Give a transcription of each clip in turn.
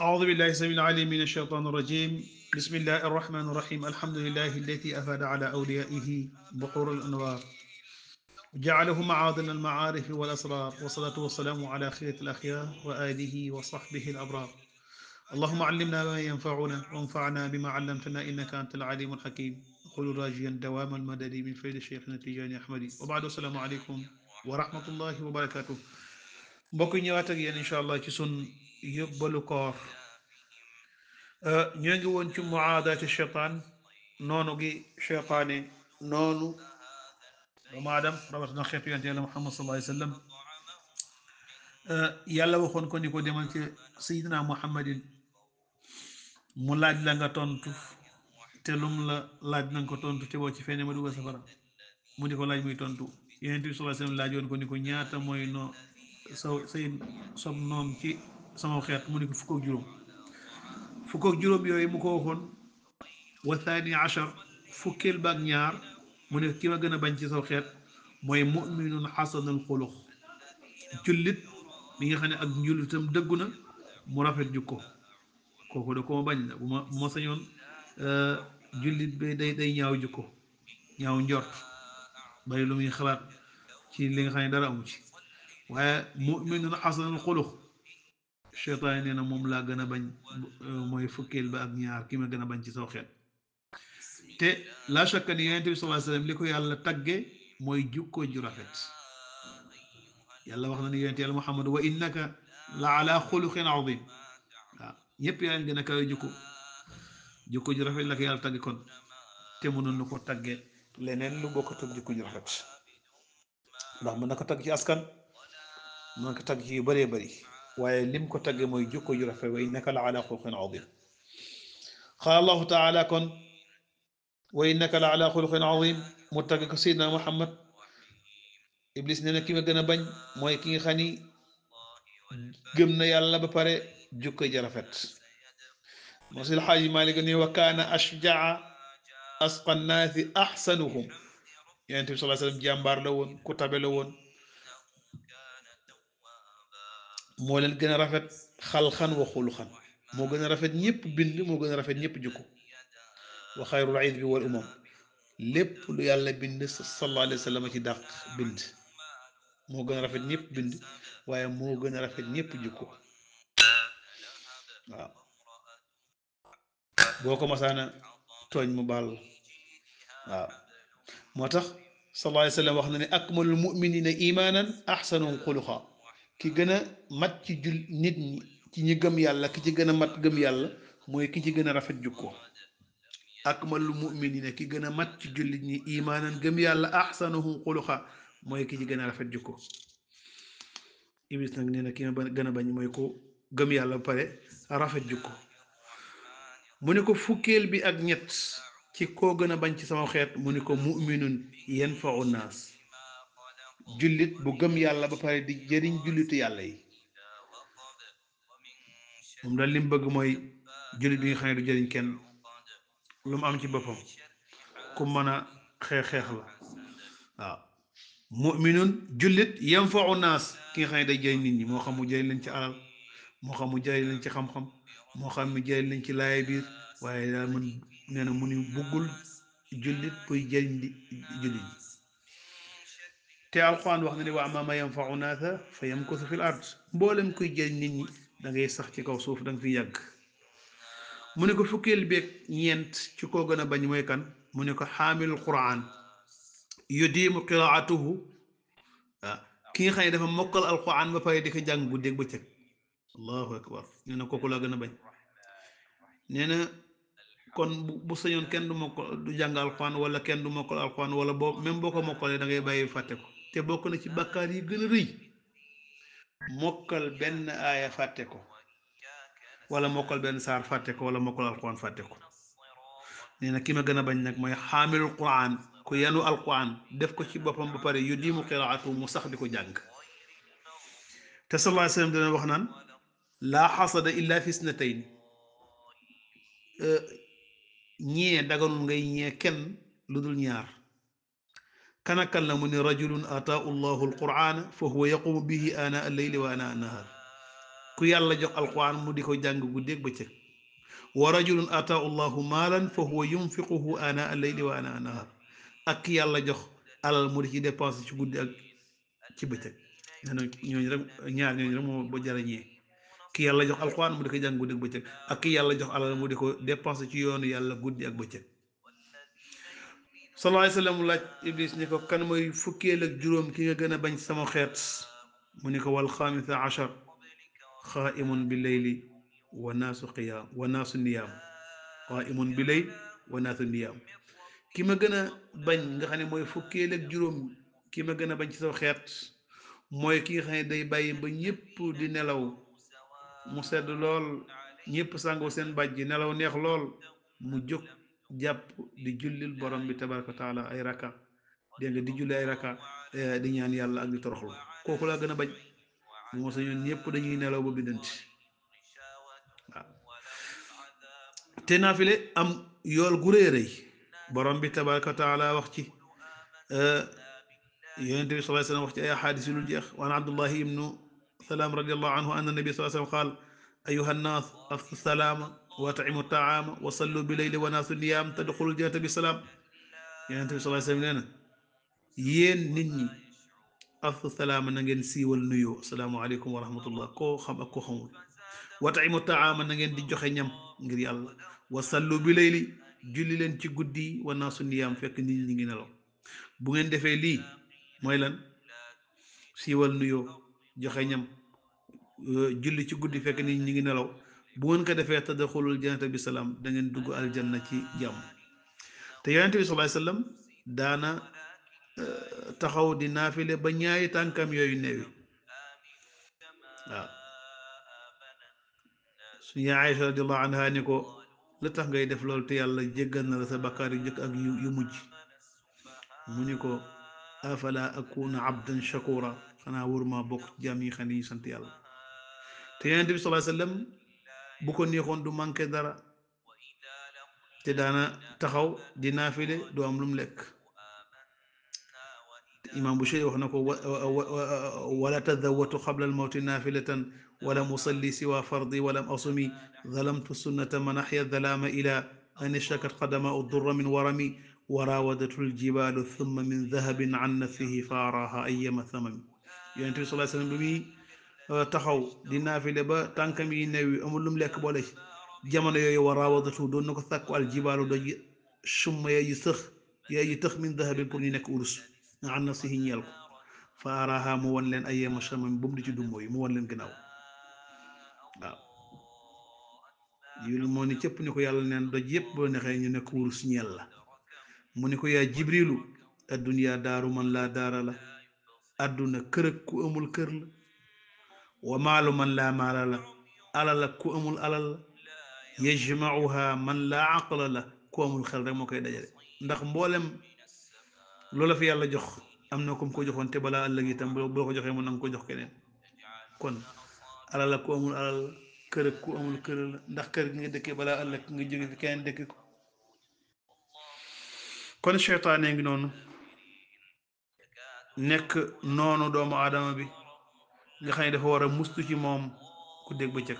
أعوذ بالله السميع العليم من الشيطان الرجيم. بسم الله الرحمن الرحيم. الحمد لله الذي أفاد على أوليائه بحور الأنوار جعله معادن المعارف والأسرار، والصلاة والسلام على خيرة الأخيار وآله وصحبه الأبرار. اللهم علمنا ما ينفعنا وانفعنا بما علمتنا إنك أنت العليم الحكيم. قل راجيا دوام المدد من فيد شيخنا تجاني أحمدي وبعد. السلام عليكم ورحمة الله وبركاته. mbokk yi ñëwaat ak yéen incha allah ci sun yóbbalu koor. ñoo ngi woon ci muaadaati cheytaan, noonu gi cheytaane noonu doomu aadam rawatina xeetu yonte yàlla muhammad sallallahu alayhi wa sallam. yàlla waxoon ko ni ko demal ci sayidina muhammadin mu laaj la nga tontu, te lum la laaj na nga ko tontu, te boo ci feeñee ma dugal safara. mu di ko laaj muy tontu. yonent bi sallallahu alayhi wa sallam laajoon ko ni ko ñaata mooy no say sob noon ci sama xeet, mu ni ko fukk ak juróom. fukk ak juróom yooyu mu ko waxoon, wa thani achar fukkeel baag ñaar mu ne ki ma gën a bañ ci saw xeet mooy muminun xasanul xulux, jullit bi nga xam ne ak njullitam dëggu na, mu rafet jukko. kooku da ko ma bañ la bu ma sañoon jullit bi day ñaaw jukko, ñaaw njort, bari lu muy xalaat ci li nga xam ne dara amu ci. waaye muminun xasanul xulux, cheytaan nee na moom laa gën a bañ, mooy fukkeel ba ak ñaar ki ma gën a bañ ci saw xeet. te la shakka ni yonente bi sallallahu alayhi wasallam li ko yàlla tagge mooy jukko ju rafet. yàlla wax na ni yonente yàlla muhammad wa innaka la ala xuluqin azim. waaw ñëpp yaa leen gën a kawe jukko. jukko ju rafet la ko yàlla tagge kon, te mënoon na ko tagge leneen lu bokkut ak jukko ju rafet, ndax mën na ko tagg ci askan, mën na ko tagg ci yu bëree bëri, waaye lim ko tagge mooy jukko ju rafet wa innaka la ala xuluqin azim. qaala allahu taala kon wa innaka la ala xuluqin azim, mu tagg ko Seydina Muhammad. Iblis nee na ki ma gën a bañ mooy ki nga xam ni gëm na yàlla ba pare jukko ja rafet. moo si Alxaaji Maalik ni wa kaana ashjaa asqa nnaasi axsanuhum. yonent bi sallallahu alayhi wasallam jàmbaar la woon, ku tabe la woon, moo leen gën a rafet xalxan wa xuluxan, moo gën a rafet ñëpp bind, moo gën a rafet ñëpp jukko. wa xayrul izbi wal umam, lépp lu yàlla bind sallallahu alayhi wa sallam ci dàq bind. moo gën a rafet ñëpp bind, waaye moo gën a rafet ñëpp jukko. waaw boo ko masaana tooñ mu baal. waaw moo tax sallallahu alayhi wa sallam wax na ne akmalul muminina imanan ahsanuhum xuluqa. ki gën a mat ci nit ñi, ci ñi gëm yàlla, ki ci gën a mat gëm yàlla mooy ki ci gën a rafet jukko. akmalul muminina, ki gën a mat ci jullit ñi imaanan gëm yàlla, ahsanuhum xuluqa mooy ki ci gën a rafet jukko. Iblis nag nee na ki ma gën a bañ mooy ko gëm yàlla ba pare rafet jukko. mu ne ko fukkeel bi ak ñett ci koo gën a bañ ci sama xeet, mu ne ko muminun yanfau naas, jullit bu gëm yàlla ba pare di jëriñ jullitu yàlla yi. moom daal li mu bëgg mooy jullit bi nga xam ne du jëriñ kenn, lu mu am ci boppam, ku mën a xeex la. waaw muminun jullit yanfau naas, ki nga xam ne day jëriñ nit ñi, moo xam mu jëriñ leen ci alal, moo xam mu jëriñ leen ci xam-xam, moo xam mu jëriñ leen ci laay biir. waaye daal man nee na mu ni buggul jullit buy jëriñ di jullit ñi. te alquran wax na ne wa amma ma yanfau naasa fa yamkusu fil ard, mboolem kuy jëriñ nit ñi da ngay sax ci kaw suuf, da nga fi yàgg. mu ne ko fukkeel beeg ñeent ci koo gën a bañ mooy kan, mu ne ko xaamilul quran yudiimu qiraatuhu. waaw ki nga xam ne dafa mokkal alquran ba pare di ko jàng guddeeg bëccëg. allahu akbar. nee na kooku laa gën a bañ. nee na kon bu sañoon kenn du mokkal, du jàng alquran, wala kenn du mokkal alquran, wala boo même boo ko mokkalee da ngay bàyyi fàtte ko. te bokk na ci bàkkaar yi gën a rëy mokkal benn aaya fàtte ko, wala mokkal benn saar fàtte ko, wala mokkal alquran fàtte ko. nee na ki ma gën a bañ nag mooy xaamilul quran, ku yanu alquran def ko ci boppam ba pare yu diimu qiraatu, mu sax di ko jàng. te sallallahu alayhi wa sallam dana wax naan laa xasada illa fi snatayn, ñee daganul ngay ñee kenn lu dul ñaar. kanakan la mu ne rajulun ataahu llahu alqurana fa huwa yaqumu bihi ana alleyli wa ana annahar. ku yàlla jox alquran mu di ko jàng guddeeg bëccëg wa rajulun ataahu llahu maalan fa huwa yunfiquhu ana alleyli wa ana nahar ak ki yàlla jox alal mu di ci dépense ci guddi ak ci bëccëg nee na ñooñu rek ñaar ñooñu rek moo ba jarañee ki yàlla jox alquran mu di ko jàng guddi ak bëccëg ak ki yàlla jox alal mu di ko dépense ci yoonu yàlla guddi ak bëccëg sallallahu alayhi wa sallam laaj iblis ni ko kan mooy fukkeel ak juróom ki nga gën a bañ sama xeet mu ni ko wal xaamisa achar xaaimun bi leyli wa naasu qiyaam wa naasu niyaam qaimun bi leyl wa naasu niyaam ki ma gën a bañ nga xam ne mooy fukkeel ak juróom ki ma gën a bañ ci sama xeet mooy ki nga xam ne day bàyyi ba ñëpp di nelaw mu sedd lool ñëpp sàngoo seen bàjj nelaw neex lool mu jóg jàpp di jullil borom bi tabaraka wa taala ay raka dégg nga di julli ay raka di ñaan yàlla ak di toroxlu kooku laa gën a bañ bu ma sañoon ñëpp dañuy nelaw ba biddanti waaw te naafile am yool gu rëy a rëy borom bi tabaraka wa taala wax ci yonent bi sallallahu alayhi wa sallam wax ci ay ahadis yu dul jeex waan abdullahi ibnu salaam radiallahu anhu anna nabi sallallahu alayhi wa sallam qaal ayuha nnaas afsu salaama wa at'imu taama wa sallu bi leyli wa naasu niyaam tadxulul jannata bi salaam yonent bi sallallahu alayhi wa sallam nee na yéen nit ñi afsu salaama na ngeen siiwal nuyoo asalaamaaleykum wa rahmatullah koo xam ak koo xamul wa at'imu taama na ngeen di joxe ñam ngir yàlla wa sallu bi leyli julli leen ci guddi wa naasu niyaam fekk nit ñi ngi nelaw bu ngeen defee lii mooy lan siiwal nuyoo joxe ñam julli ci guddi fekk nit ñi ngi nelaw bu ngeen ko defee tadxulul jannata bi salaam da ngeen dugg aljanna ci jàmm te yonent bi sallallahu alayhi wasallam daana taxaw di naafile ba ñaari tànkam yooyu neewi waaw suñu Aïcha radiallahu anha ni ko la tax ngay def loolu te yàlla jéggal na la sa bakkaar yu njëkk ak yu mujj mu ni ko afala akuna abdan shakura xanaa waruma bokk jaam yi xam ne ñu sant yàlla te yonent bi sallallahu alayhi wasallam bu ko neexoon du manqué dara te daana taxaw di naafile du am lu mu lekk imam Bushayri wax na ko wala tadawatu qabla almawti nafilatan walam usalli siwa fardi walam asumi zalamtu sunnata man axya dalaama ila an ishtakat qadama udurra min warami warawadatu aljibalu thumma min dahabin an nafsihi fa araha ayyama thamami yonent bi sallallahu alayhi wasallam bi muy taxaw di naafile ba tànkam yi new yi amul lu mu lekk boole ci jamono yooyu warawadatu doon na ko sàkku aljibalu doj summa ya yu sëx ya yu tëx min dahabin pour ñu nekk urus an nafsihi ñeel ko fa araha mu wan leen ayyama thamami bu mu di ci dummoo yi mu wan leen gannaaw waaw jibril moo ni cëpp ni ko yàlla neen doj yépp boo nexee ñu nekk wurus ñeel la mu ni ko yaa jibrilu adduniya daaru man laa daara la adduna kër ak ku amul kër la wa maalu man laa maala la alal ak ku amul alal la yajmauha man laa aqla la ku amul xel rek moo koy dajale ndax mboolem loola fi yàlla jox am na comme ko joxoon te balaa ëllëg itam boo ko joxee mën na nga ko jox keneen kon alal ak ku amul alal la kër ak ku amul kër la ndax kër gi nga dëkkee balaa ëllëg nga jóge fi keneen dëkk ko kon seytaane ngi noonu nekk noonu doomu aadama bi nga xam ne dafa war a mustu ci moom ku dégg bëccëg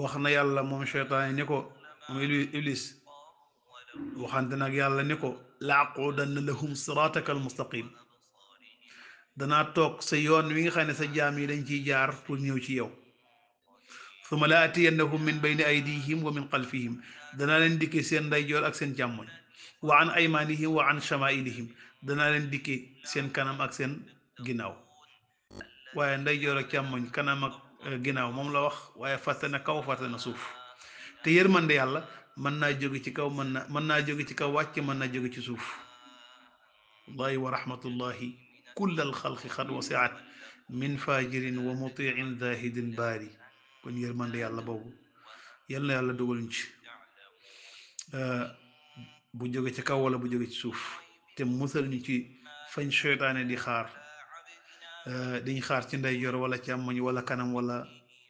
wax na yàlla moom seytaane ni ko moom iblis waxante nag yàlla ni ko laaqudanna lahum siraataka almustaqim danaa toog sa yoon wi nga xam ne sa jaam yi dañ ciy jaar pour ñëw ci yow summa la atiyannahum min bayni aydihim wa min xalfihim danaa leen dikke seen ndeyjoor ak seen càmmoñ wa an aymanihim wa an shamailihim danaa leen dikke seen kanam ak seen ginnaaw waaye ndeyjoor ak càmmoñ kanam ak ginnaaw moom la wax waaye fàtte na kaw fàtte na suuf te yërmande yàlla mën naa jóge ci kaw mën naa jóge ci kaw wàcc mën naa jóge ci suuf wallahi wa rahmatullahi kulla alxalqi xad wasiat min fajirin wa mutiin zahidin baari kon yërmande yàlla boobu yal na yàlla dugal ñu ci bu jóge ci kaw wala bu jóge ci suuf te musal ñu ci fañ seytaane di xaar diñ xaar ci ndeyjoor wala càmmoñ wala kanam wala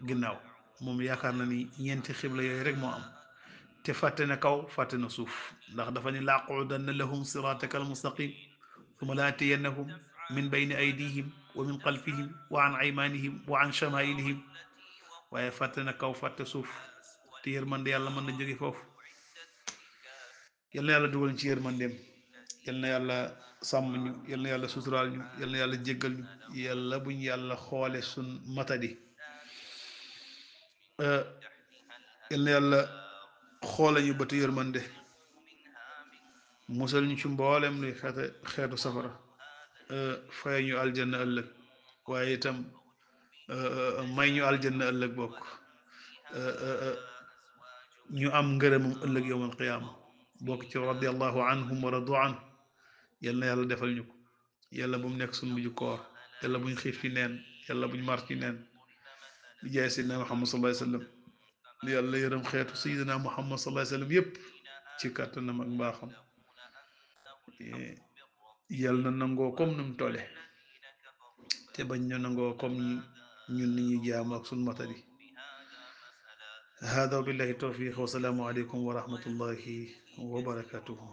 ginnaaw moom yaakaar na ni ñeenti xibla yooyu rek moo am te fàtte na kaw fàtte na suuf ndax dafa ni laaqudanna lahum sirataka almustaqim summa la atiyannahum min bayni aydihim wa min xalfihim wa an aymanihim wa an chamailihim waaye fàtte na kaw fàtte suuf te yërmande yàlla mën na jóge foofu. yal na yàlla dugal ñu ci yërmandeem, yal na yàlla sàmm ñu, yal na yàlla suturaal ñu, yal na yàlla jéggal ñu, yàlla buñ yàlla xoole sun matadi. yal na yàlla xoole ñu bëtu yërmande, musal ñu ci mboolem luy xeetu safara, fay ñu aljanna ëllëg, waaye itam may ñu aljanna ëllëg bokk, ñu am ngërëmam ëllëg yowmal qiyaama bokk ci radiallahu anhum wa radu an. yal na yàlla defal ñu ko, yàlla bu mu nekk suñ mujj koor, yàlla buñ xiif ci neen, yàlla buñ mar ci neen, bi jaay sidina muhammad sallallahu alayhi wa sallam. yàlla yërëm xeetu sayidina muhammad sallallahu alayhi wa sallam yépp ci kàttanam ak mbaaxam. yàlla na nangoo comme num tole te bañ na nangoo comme ñun ni ñuy jaamu ak sun matadi. hada wa billahi tawfiq wa salaamu aleykum wa rahmatullahi wa barakatuhu.